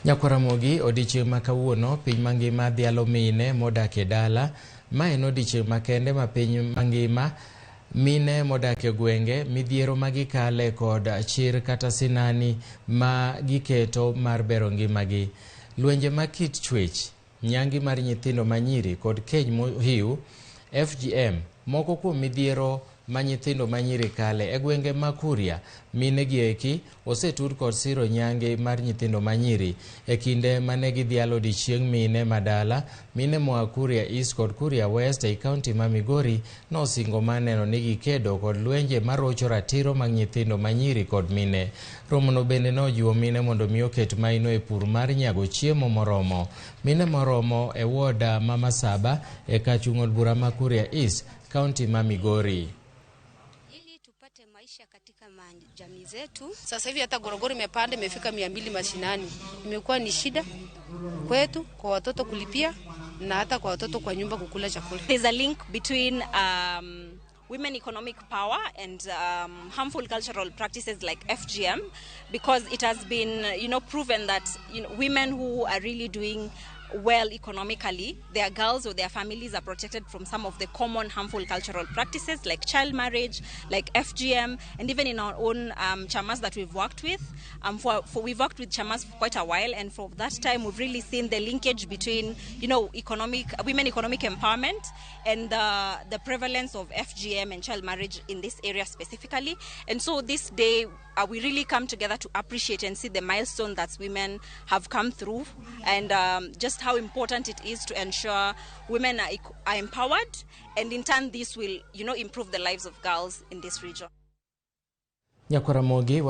Nyakwar Ramogi, odiechieng' ma kawuono piny mangima dhialo mine modak e dala. Ma en odiechieng' makende ma piny mangima mine modak e gwenge, midhiero ma gikale kod chir kata sinani ma giketo mar bero ngimagi. Lwenje ma kit chwech, nyangi mar nyithindo manyiri kod keny mohiu, FGM, moko kuom midhiero ma nyithindo manyiri kale e gwenge ma Kuria, mine gi eki osetud kod siro nyange mar nyithindo manyiri e kinde mane gidhialo odiechieng' mine madala. Mine moa Kuria East kod Kuria West ei kaunti ma Migori nosingo mar neno ni gikedo kod lwenje marocho ratiro mag nyithindo manyiri kod mine. Romono bende nojiwo mine mondo mi oket maino e pur mar nyago chiemo moromo. Mine moromo e ward ma Masaba e kar chung' od bura ma Kuria East, kaunti ma Migori. Ili tupate maisha katika jamii zetu. Sasa hivi hata gorogoro imepanda imefika 200 mashinani. Imekuwa ni shida kwetu, kwa watoto kulipia na hata kwa watoto kwa nyumba kukula chakula. There's a link between women economic power and harmful cultural practices like FGM, because it has been proven that women who are really doing well economically, their girls or their families are protected from some of the common harmful cultural practices like child marriage, like FGM, and even in our own chamas that we've worked with. We've worked with chamas for quite a while, and for that time we've really seen the linkage between women economic empowerment and the prevalence of FGM and child marriage in this area specifically. And so this day, we really come together to appreciate and see the milestone that women have come through, and just how important it is to ensure women are empowered, and in turn this will improve the lives of girls in this region. Nyakwar Ramogi.